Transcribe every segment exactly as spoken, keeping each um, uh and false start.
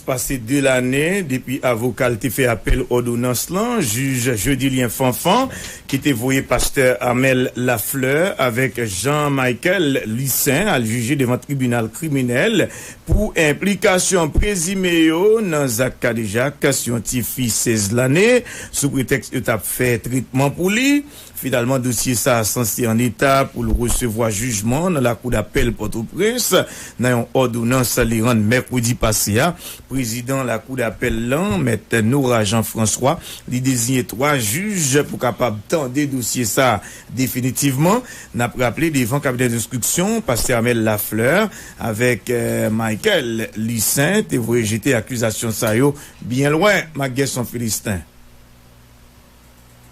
Pase de lane depi avoka l te fè apèl òdonans lan, jij Jodilien Fanfan, ki te voye pastè Amel Lafleur avèk Jean Michael Licin al jije devan tribinal kriminèl pou enplikasyon prezime yo nan zak kadejak sou yon tifi sèz lane, sou pretèks yo t ap fè tretman pou li. Finalman, dosye sa a sanse an eta pou l resevwa jijman nan Lakou Dapèl Pòtoprens. Nan yon òdonans li rann mèkredi pase a, prezidan Lakou Dapèl lan, Mèt Nora Jean François, li deziye twa jij pou kapab tande dosye sa a definitivman. N ap raple, devan kabinè denstriksyon, pastè Amel Lafleur avèk, eh, Michael Licin te voye jete akizasyon sa yo byen lwen, Mak Gèson Filistin.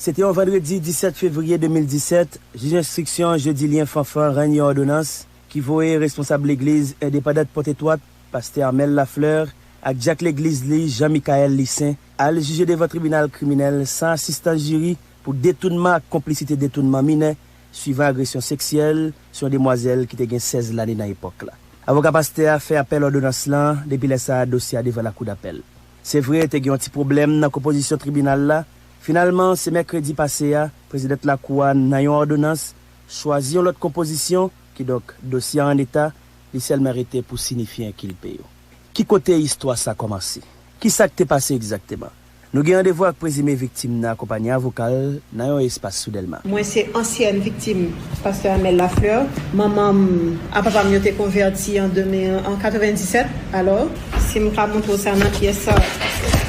Se te yon vandredi disèt fevriye de mil disèt, jij enstriksyon Jodilien Fanfan rann yon òdonans ki voye responsab legliz endepandant Pòtetwat, pastè Amel Lafleur, ak dyak legliz li, Jean Michael Licin, al jije devan tribinal kriminèl san asistans jiri pou detounman ak konplisite detounman minè, swivan agresyon seksyèl sou yon demwazèl ki te gen sèz lane nan epòk la. Avoka pastè a fè apèl òdonans lan, depi lè sa a, dosye a devan Lakou Dapèl. Se vre, te gen yon ti pwoblèm nan konpozisyon tribinal la. Finalman, se mèkredi pase a, prezidant lakou a, nan yon òdonans, chwazi yon lòt konpozisyon, kidonk, dosye a an eta, li sèlman rete pou sinifye enkilpe yo. Ki kote istwa sa kòmanse? Ki sa k te pase egzakteman? Nou gen randevou ak prezime viktim nan akonpaye avoka l nan yon espas sou Dèlma. Mwen se ansyèn viktim pastè Amel Lafleur. Manman m ak papa m yo te konvèti an de mil, an katrevendisèt. Alò, si m ka montre w sa nan pyès sa,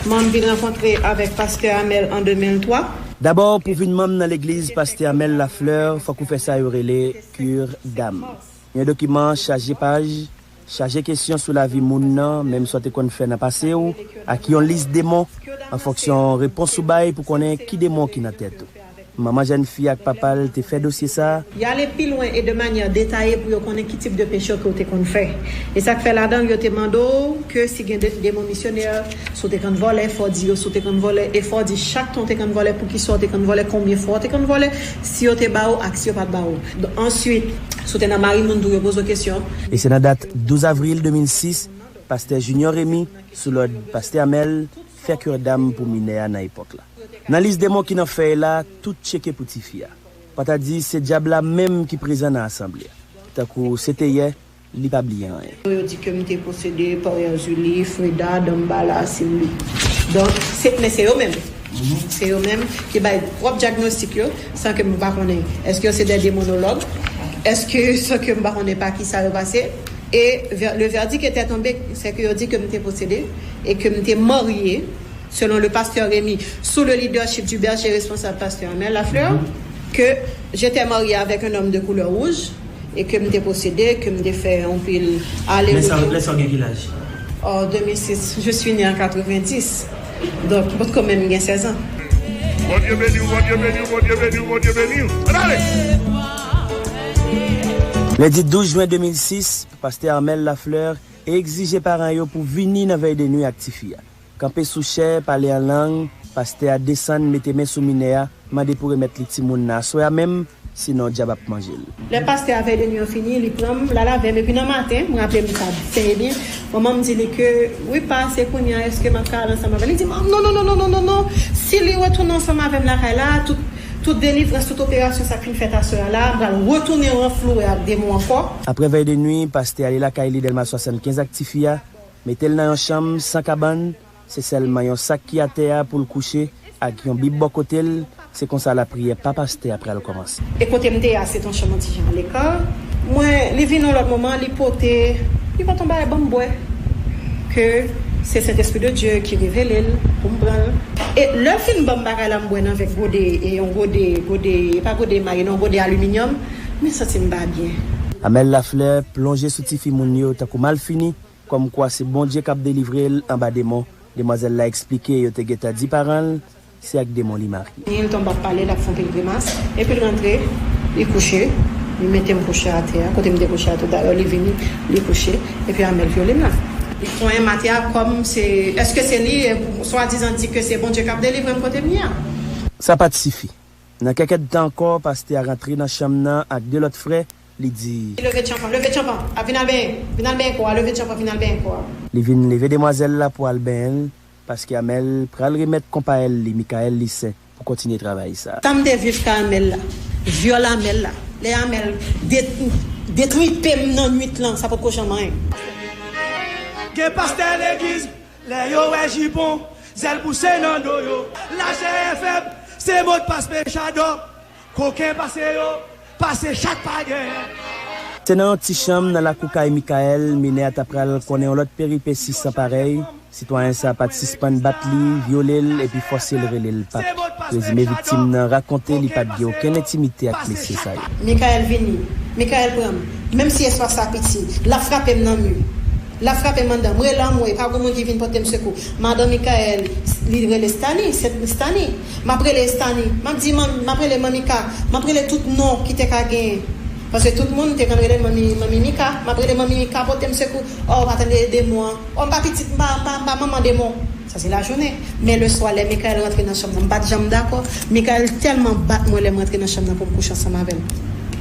manman m vin rankontre avèk pastè Amel an de mil twa. Dabò, pou vin manm nan legliz pastè Amel Lafleur, fòk ou fè sa yo rele cure d'âme. Yon dokiman chaje paj, chaje kesyon sou lavi moun nan, menm sa w te konn fè nan pase w, ak yon lis demon, an fonksyon repons ou bay pou konnen ki demon ki nan tèt ou. Manman jèn fi ak papa l te fè dosye sa a. Y ale pi lwen e de manyè detaye pou yo konnen ki tip de peche ke w te konn fè. E sa k fè ladan l, yo te mande w ke si gen de, demon misyonè, si w te konn vòlè, fò w di yo si w te konn vòlè, e fò w di chak tan w te konn vòlè, poukisa w te konn vòlè, konbyen fwa w te konn vòlè, si yo te ba w ak si yo pa t ba w. Answit, si w te nan mari moun tou, yo poze w kesyon. E se nan dat douz avril de mil sis, pastè Junior Remy, sou lòd pastè Amel, fè cure d'âme pou minè a nan epòk la. Nan lis demon ki nan fèy la, tout tcheke pou tifi a. Pa ta di se dyab la menm ki prezan nan asanble a. Tankou se te yè, li pa bliye anyen. Yo di ke m te posede pa Erzulie, Freda, Dambala, Simbi. Donk, se, men se yo menm. Se yo menm ki bay pwòp dyagnostik yo, san ke m pa konnen. Èske yo se de demonològ? Èske, san ke m pa konnen pa ki sa yo pase? E vè-, le verdict était tombé, se ke yo di ke m te posede e ke m te marye, selon le pasteur Rémy, sous le leadership du berger responsable, pasteur Amel Lafleur, que j'étais mariée avec un homme de couleur rouge et que m te posede, ke m te fè anpil ale retour. Lè sa w gen ki laj? En deux mille six, je suis née en quatre-vingt-dix. Donk, mwen kanmenm gen sèz an. Bondye beni w, Bondye beni w, Bondye beni w, Bondye beni w. Ann ale! Lendi douz jen de mil sis, pastè Amel Lafleur egzije paran yo pou vini nan vèy de nwi ak tifi a. Kanpe sou chè, pale an lang, pastè a desann, mete men sou minè a, mande pou remèt li timoun nan aswè a menm, sinon dyab ap manje l. Lè pastè a vèy de nwi an fini, li pran m, l al avè m, epi nan maten, m raple m sa trè byen, manman m di li ke, wi pa, se kounye a, èske m ap ka al ansanm avè l? Li di, non, non, non, non, non, non, non, si li retounen ansanm avè m lakay la, tout, tout delivrans, tout operasyon sa k fin fèt aswè a la, m pral retounen ranflouwe ak demon ankò. Apre vèy de nwi, pastè ale lakay li Dèlma swasannkenz ak tifi a, mete l nan yon chanm san kabann, se sèlman yon sak ki atè a pou l kouche, ak yon bib bò kote l, se konsa lapriyè pa pastè a pral kòmanse. E kote m te ye a, se t yon chanm yon ti jan aleka. Mwen, li vin yon lòt moman, li pote, li pote yon bagay ban m bwè. Ke se Sentespri de Dye ki revele l pou m pran l. E lè l fin ban m bagay la, m bwè nan vè gode, e yon gode, gode, e pa gode maye, non, gode aliminyòm, mwen santi m pa byen. Amel Lafleur plonje sou tifi moun yo tankou malfini, kòmkwa se Bondye k ap delivre l anba demon. Demwazèl la eksplike yo te gentan di paran l se ak demon li marye. Li tonbe ap pale, l ap fè anpil grimas, epi l rantre, li kouche, li mete m kouche atè a, kote m te kouche a tou dayè, li vini, li kouche, epi Amel vyole m la. Li konyen m atè a kòm se, èske se li, e, swadizan di ke se Bondye k ap delivre m kote m ye a. Sa pa t sifi. Nan kèk èdtan ankò, pastè a rantre nan chanm nan ak de lòt frè, Li di. Leve tchanpan, leve tchanpan, ap vin al benyen, vin al benyen kò a, leve tchanpan, vin al benyen kò a. Li vin leve demwazèl la pou al benyen l, paske Amèl pral remèt konpayèl li, Mikaèl Lisen, pou kontinye travay sa. Sa m te viv kay Amèl la, vyòl Amèl la, lè Amèl det, detripe m nan nwit lan, sa potko janm anyen. Gen pastè legliz, lè yo wè jipon, zèl pouse nan do yo. Lachè fèb, se modpas pechadò. Koken pase yo, pase chat pa genyen. Se nan yon ti chanm nan lakou kay Mikaèl, minè a ta pral konnen yon lòt peripesi san parèy. Sitwayen sa a pa t sispann bat li, vyole l, epi fòse l rele l Pak. Prezime viktim nan rakonte li pa t gen okenn entimite ak mesye sa yo. Mikaèl vini, Mikaèl pran m, menm si espas la piti, l ap frape m nan mi. L ap frape m anndan. M rele anmwe, pa gen moun ki vin pote m sekou. Madan Mikaèl, li rele Stani, se Stani. M ap rele Stani. M ap di, m ap rele Manmika. M ap rele tout non ki te ka genyen. Paske tout moun te konn rele m Manmi, Manmi Mika. M ap rele Manmi Mika pote m sekou. O, pa tande demon an. O, m pa pitit, m pa, m pa, m pa manman demon. Sa se lajounen. Men leswa, lè Mikaèl rantre nan chanm nan, m pa t janm dakò. Mikaèl tèlman bat mwen lè m rantre nan chanm nan pou m kouche ansanm avè l.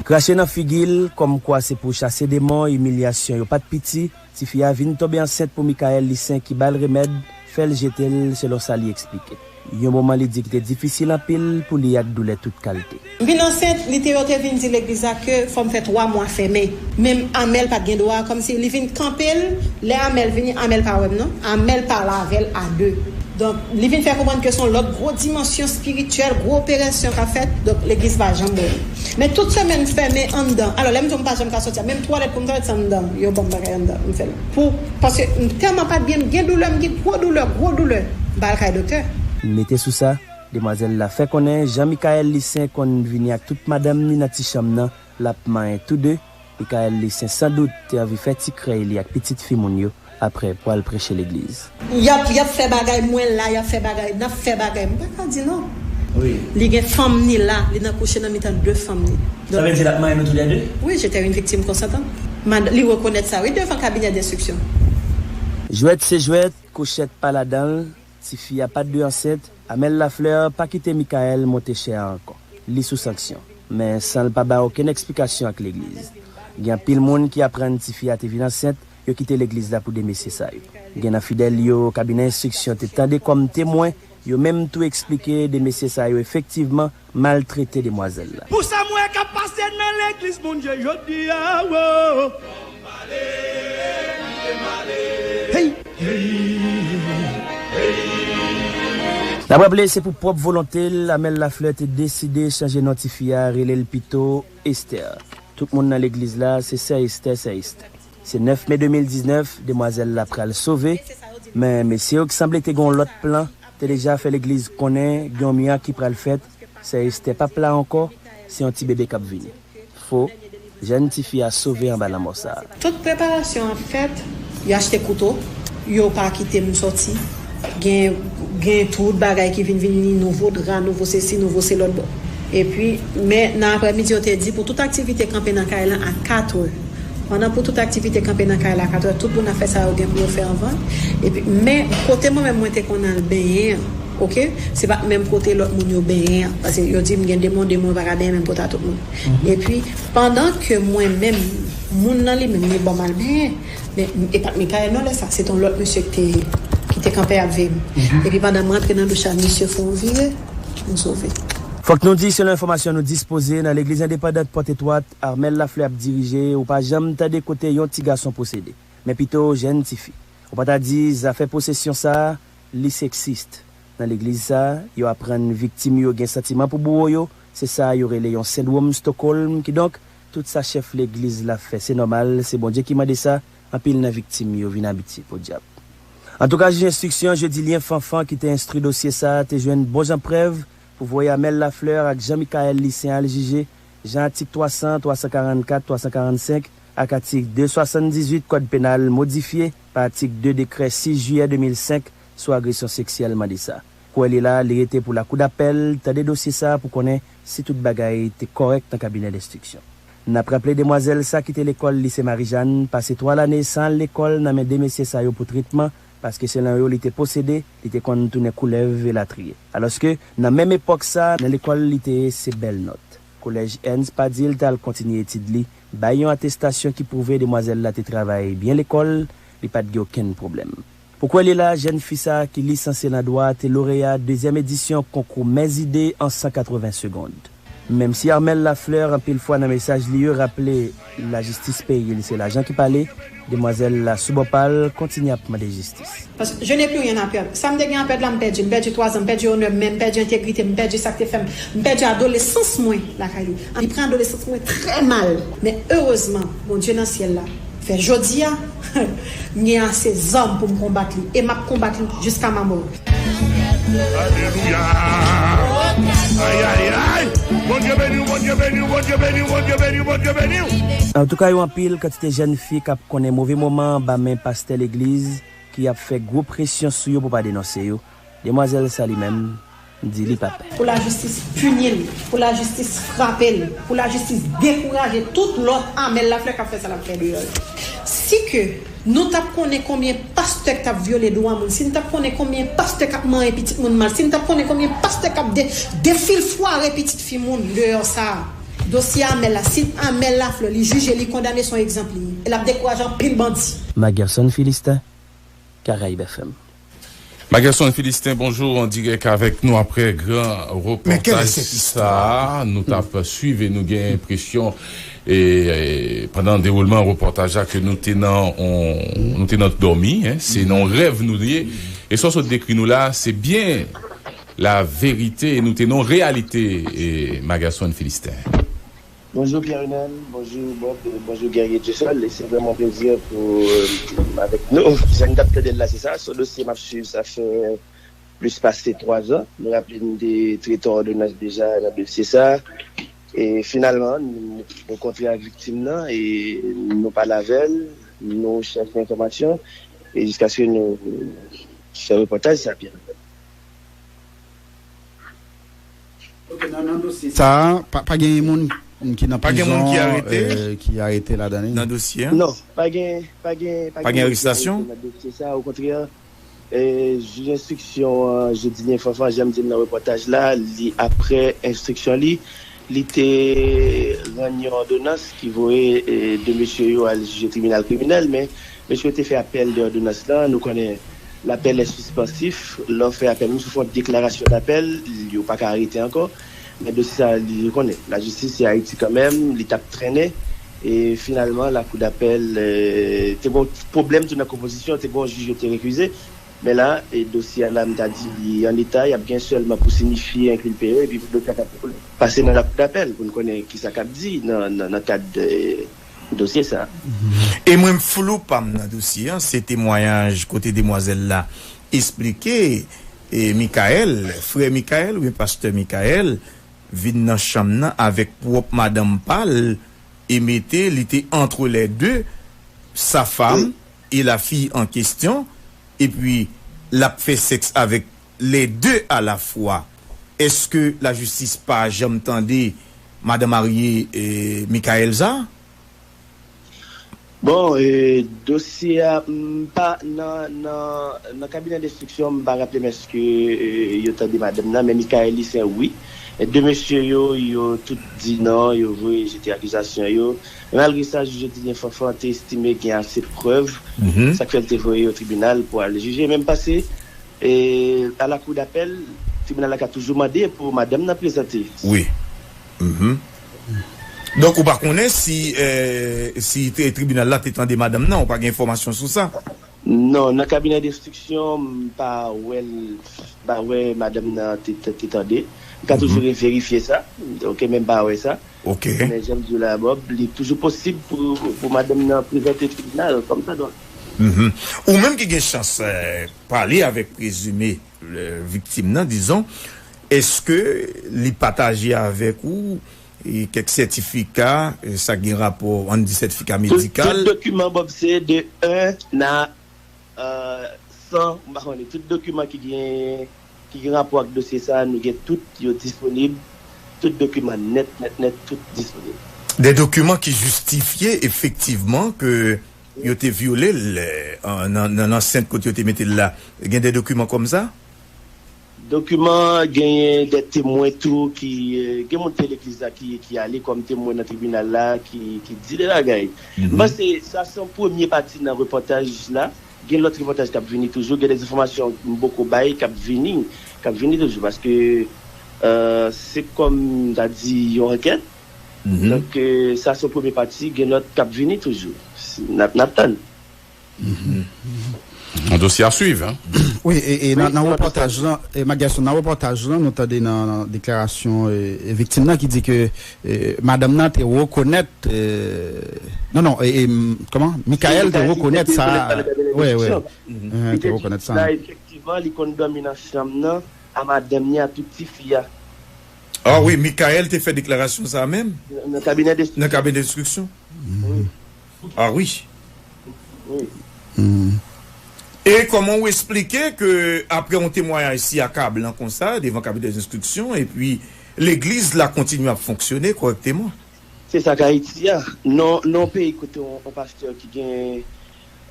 Krache nan figi l, kòmkwa se pou chase demon, imilyasyon yo pa t piti. Tifi a vin tonbe ansent pou Mikaèl Lisen ki ba l remèd, fè l jete l, selon sa li eksplike. Yon moman li di ki te difisil anpil pou li ak doulè tout kalte. M vin ansent, li te yo te vin di legliz la ke fò m fè twa mwa fèmen. Men Amèl pa t gen dwa, kòmsi li vin kanpe l, lè Amèl vini, Amèl pa wè m non. Amèl pale avè l a de. Donk, li vin fè konprann ke se yon lòt gwo dimansyon espirityèl, gwo operasyon k ap fèt. Donk, legliz pa janm ouvri. Men tout semèn fèmen anndan. Alò, lè m di w m pa janm ka soti a, menm twalèt pou m twalèt se anndan. Yo ban m bagay anndan, m fè l. Pou, paske m tèlman pa t byen, m gen doulè, m gen gwo doulè, gwo doulè. M pa al kay doktè. Mete sou sa, demwazèl la fè konnen Jean Michael Lissaint konn vini ak tout madanm ni nan ti chanm nan, l ap manyen tou de. Michael Lissaint sandout te anvi fè ti krèy li ak pitit fi moun yo, aprè pou al preche legliz. Y ap, y ap fè bagay, mwen la, y ap fè bagay, n ap fè bagay. M pa ka di non. Wi. Li gen fanm ni la, li nan kouche nan mitan de fanm ni. Sa vle di l ap manyen nou toulède? Wi, je te une victime consentante. Mad, li rekonèt sa, wi, devan kabinè denstriksyon. Jwèt se jwèt, kouchèt pa ladan l, tifi a pa t dwe ansent, Amel Lafleur pa kite Michael monte chè a ankò. Li sou sanksyon. Men san l pa bay okenn eksplikasyon ak legliz. Gen anpil moun ki aprann tifi a te vin ansent, yo kite legliz la pou de mesye sa yo. Gen nan fidèl yo kabinè enstriksyon te tande kòm temwen, yo menm tou eksplike de mesye sa yo efektivman maltrete demwazèl la. Pou sa m wè k ap pase nan legliz Bondye jodi a, wo. Hey, hey, hey. N ap raple, se pou pwòp volonte l, Amel Lafleur te deside chanje non tifi a, rele l pito Esther. Tout moun nan legliz la, se sè Esther, sè Esther. Se nèf me de mil diznèf, demwazèl la pral sove, men mesye yo ki sanble te gen yon lòt plan, te deja fè legliz konnen gen yon mirak ki pral fèt, sè Esther p ap la ankò, se yon ti bebe k ap vini. Fo, jèn tifi a sove anba lanmò sa a. Tout preparasyon ap fèt, yo achte kouto, yo pa kite m sòti. Gen, gen tout bagay ki vin vini, nouvo dra, nouvo sesi, nouvo se lòt bò. Epi, men nan aprèmidi, yo te di pou tout aktivite kanpe nan kay lan a katrè. Pandan pou tout aktivite kanpe nan kay la a katrè, tout moun ap fè sa yo gen pou yo fè anvan. Epi, men kote mwen menm mwen te konn al benyen an, oke, se pa t menm kote lòt moun yo benyen an. Paske yo di m gen de moun, de moun yo pa ka benyen menm kote a tout moun. Epi, pandan ke mwen menm, moun nan li menm, li ban m al benyen. Men, e pa t Michael non lè sa, se t yon lòt mesye ki te, ki te kanpe ap veye m. Epi pandan m rantre nan douch la, misye fè yon vire, m sove. Fòk nou di, selon enfòmasyon nou dispoze, nan legliz endepandant Pòt Etwat, Amel Lafleur ap dirije, ou pa janm tande kote yon ti gason posede, men pito jèn tifi. Ou pa ta di zafè posesyon sa a, li seksist. Nan legliz sa a, yo aprann viktim yo gen santiman pou bouwo yo, se sa yo rele yon sendwòm Stockholm, kidonk, tout sa chèf legliz la fè, se nòmal, se Bondye ki mande sa, anpil nan viktim yo vin abitye, podyab. Antouka, jij enstriksyon Jedilyen Fanfan ki te enstwi dosye sa a te jwenn bon jan prèv pou voye Amel Lafleur ak Jean Michael Lissaint al jije, jan atik twa san, twa san karannkat, twa san karannsenk ak atik de swasanndizuit Kòd Penal modifye pa atik de dekrè sis jiyè de mil senk sou agresyon seksyèl mande sa. Kou li la, li rete pou lakoudapèl tande dosye sa a pou konnen si tout bagay te kòrèk nan kabinè denstriksyon. N ap raple demwazèl sa kite lekòl Lise Marijàn, pase twa lane san al lekòl nan men de mesye sa yo pou tretman, paske selon yo li te posede, li te konn tounen koulèv elatriye. Alòske, nan menm epòk sa, nan lekòl li te ye se bèl nòt. Kolèj Ernst Padil t al kontinye etid li bay yon atestasyon ki pwouve demwazèl la te travay byen lekòl, li pa t gen okenn pwoblèm. Pou kwè li la, jèn fi sa a ki lisanse nan dwa te loreya dezyèm edisyon konkou Mèzide an san katreven segond. Menm si Armel Lafleur anpil fwa nan mesaj li yo raple lajistis peyi l se lajan ki pale, demwazèl la sou bò pa l kontinye ap mande jistis. Paske je n'ai plus rien à perdre. Sa m te gen a pèd la, m pèdi. M pèdi twa zan, m pèdi onè m, men m pèdi entegrite m, m pèdi sa k te fè m. M pèdi adolesans mwen lakay li. Li pran adolesans mwen trè mal. Men erezman, Bondye nan syèl la fè jodi a, m gen ase zam pou m konbat li. E m ap konbat li jiska ma mò. Alelouya. Ay, ay, ay. Bondye beni w, Bondye beni w, Bondye beni w, Bondye beni w, Bondye beni w. Antouka, yo anpil kantite jèn fi k ap konnen move moman anba men pastè legliz ki ap fè gwo presyon sou yo pou pa denonse yo. Demwazèl sa li menm di li pa pè. Pou lajistis pini l, pou lajistis frape l, pou lajistis dekouraje tout lòt Amèl Laflè k ap fè sa l ap fè deyò yo. Si ke nou t ap konnen konbyen pastè k t ap vyole dwa moun, si n t ap konnen konbyen pastè k ap manyen pitit moun mal, si n t ap konnen konbyen pastè k ap de, defilfware pitit fi moun deyò sa a, dosye Amèl la, si Amèl Laflè li jije, li kondane, se yon egzanp li ye. E l ap dekouraje anpil bandi. Magerson Philistin, Caraïbes F M. Magerson Philistin, bonjou, an dirèk avèk nou aprè gran repòtaj sa a. Nou t ap swiv e nou gen enpresyon e, e pandan dewoulman repòtaj la ke nou te nan on, nou te nan dòmi, en, se nan on rèv nou ye. E sa w sot dekri nou la, se byen la verite e nou te nan on reyalite, e Magerson Philistin. Bonjou Pierre Renel, bonjou Bob, bonjou Guerrier Dieuseul. E se vrèman yon plezi pou avèk nou. Jan n t ap tande l la, se sa. Se yon dosye m ap swiv sa fè plis pase twa zan. Nou raple n te trete yon òdonans deja nan dosye sa. E finalman, nou rankontre ak viktim nan e nou pale avè l, nou chèche enfòmasyon e jiskaske nou fè repòtaj sa Pierre Renel. Sa a, pa, pa gen moun ki nan prizon ki arete ladan li? Nan dosye a? Non, pa gen, pa gen, pa gen arestasyon nan dosye sa a. Okontrè, jij enstriksyon an, Jodinyen Fanfan, jan m di l nan repòtaj la, li, aprè enstriksyon li, li te rann yon òdonans ki voye de mesye yo al jije tribinal kriminèl, men mesye yo te fè apèl de òdonans lan. Nou konnen lapèl lè sispansif, lè w fè apèl, menm si w fè yon deklarasyon dapèl, yo pa ka arete ankò. Men dosye sa a, li, ou konnen, lajistis se Ayiti kanmenm, li t ap trennen. E finalman, lakou dapèl te gen yon pwoblèm tou nan konpozisyon, te gen yon jij yo te rekize. Men la, e dosye a la, m ta di li an eta, y ap gen sèlman pou sinifye enkilpe yo, epi pou dosye a ka pase nan lakou dapèl, pou n konnen kisa k ap di nan, nan, nan kad dosye sa a. E mwen, flou pa m nan dosye an, se temwayaj kote demwazèl la esplike, e Michael, frè Michael oubyen pastè Michael, vin nan chanm nan avèk pwòp madanm pa l e mete li te entre les deux, sa femme et la fille en question, epi l ap fè sèks avèk les deux à la fois. Èske lajistis pa janm tande madan marye Michael sa? Bon, e dosye a, m pa nan, nan, nan kabinè denstriksyon, m pa raple m èske e, yo tande madanm nan, men Michael li se wi. E de mesye yo, yo tout di non, yo voye jete akizasyon yo. Malgre sa, jij Jodinyen Fanfan te estime gen ase prèv, sa k fè l te voye yo tribinal pou al jije. Men m panse, e, a la kou dapèl, tribinal la ka toujou mande pou madanm nan prezante. Wi. Mhm. Donk, ou pa konnen si, e, si tribinal la te tande madanm nan, ou pa gen enfòmasyon sou sa? Non, nan kabinè denstriksyon, m pa wè l, m pa wè madanm nan te, te, te tande. M ka toujou reverifye sa. Ok, men m pa wè sa. Ok. Men jan m di w la, Bob, li toujou posib pou, pou madanm nan prezante tribinal kòmsadwa. Mhm. Ou menm ki gen chans, e, pale avèk prezime, e, viktim nan, dizon, èske li pataje avèk ou e, kèk sètifika, e, sa gen rapò, ann di sètifika medikal. Tout, tout dokiman, Bob, se de un à, e, san, m pa konnen, tout dokiman ki gen, ki gen rapò ak dosye sa a, nou gen tout, yo disponib, tout dokiman nèt, nèt, nèt, tout disponib. De dokiman ki jistifye efektivman ke yo te vyole l, e, nan, nan, nan lansent kote yo te mete l la. Gen de dokiman kòmsa? dokiman, genyen de temwen tou ki, eh, gen moun te legliz la ki, ki ale kòm temwen nan tribinal la, ki, ki di de bagay. M panse sa se yon premye pati nan repòtaj la. Gen lòt repòtaj k ap vini toujou, gen de enfòmasyon m poko bay k ap vini, k ap vini toujou, paske, eh, se kòm m ta di yon ankèt. Donk, eh, sa se yon premye pati, gen lòt k ap vini toujou. N ap, n ap tann. Un dossier à suivre, hein? Wi, e, e nan, nan repòtaj lan, e, Magerson, nan repòtaj lan, nou tande nan, nan deklarasyon e, e viktim nan ki di ke e, madanm nan te rekonèt, e, non, non, e, e, m- kòman? Michael te rekonèt sa. Wi, wi. Te rekonèt sa. Efektivman, li konn dòmi nan chanm nan a madanm ni a tout tifi a. Ah wi, Michael te fè deklarasyon sa menm? Nan kabinè de... Nan kabinè de enstriksyon? Ah wi. E kòman ou esplike ke apre yon temwayaj si akablan konsa devan kabinè de enstriksyon epi legliz la kontinye ap fonksyone kòrèkteman? Se sa k Ayiti a. Non, non peyi kote yon, yon pastè ki gen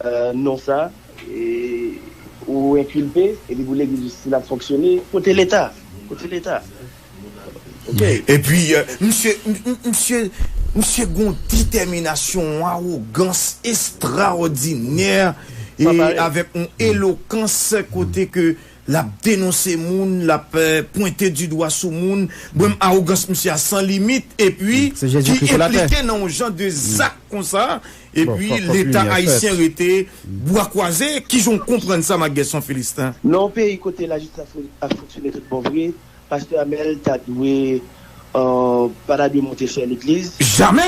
euh, non sa, e, ou enkilpe, epi pou legliz si l ap fonksyone, kote leta? Kote leta? Epi, euh, misye, misye, misye gon detèminasyon, yon awogans estraòdinè, e avèk yon elokans kote ke l ap denonse moun, l ap euh, pwente di dwa sou moun. Bon, awogans misye a san limit, epi ki enplike nan yon jan de zak konsa, epi leta ayisyen rete bwa kwaze. Kijan w konprann sa, Magerson Philistin? Nan yon peyi kote lajistis ap fonksyone tout bon vre, pastè Amel ta dwe, euh, pa ta dwe monte chè legliz. Jamè!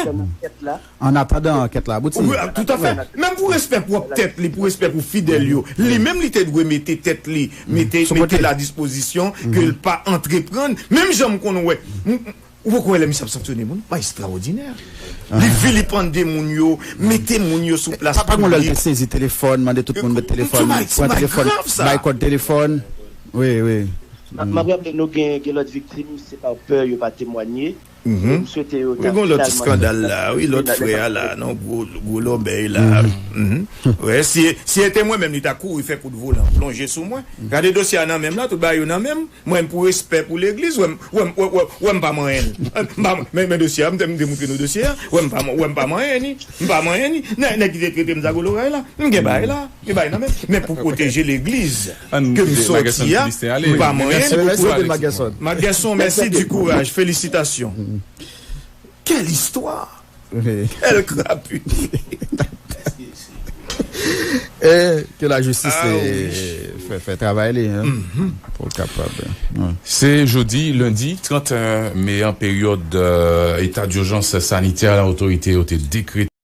An atandan ankèt la abouti. Toutafè. Menm pou respè pwòp tèt li, pou respè pou fidèl yo, li menm li te dwe mete tèt li, mete, mete l a dispozisyon ke l pa antreprann. Menm jan m konn wè. Ou poko wè lè misye ap sanksyone moun? Pa estraòdinè. Li vilipande moun yo, mete moun yo sou plas piblik. Papa gon lè l te sezi telefòn, mande tout moun met telefòn, pran telefòn, bay kòd telefòn. Wi, wi. M ap raple nou gen, gen lòt viktim, se pa pè yo pa temwanye. M swete yo ta... Wi, gon lòt ti skandal la, wi, lòt frè a la, non, gwo, gwo lòbèy la. Wi, si, si se te mwen menm, li ta kouri fè kout volan, plonje sou mwen. Gade dosye a nan men m la, tout bagay yo nan men m. Mwen, pou respè pou legliz, wè m, wè m, wè, wè, wè m pa manyen l. M pa, men, men dosye a, m te, m te montre nou dosye a. Wè m pa, wè m pa manyen ni. M pa manyen ni. Nèg, nèg ki te trete m zago loray la. M gen bagay la. Gen bagay nan men. Men pou pwoteje legliz ke m sòti a, m pa manyen ni. Magerson, mèsi di kouraj. Felisitasyon. Quelle histoire! Kèl krapi! E ke lajistis fè, fè travay li, hein, pou l kapab. Se jodi, lendi trant me an, peryòd eta dijans sanitè la otorite yo te dekrete.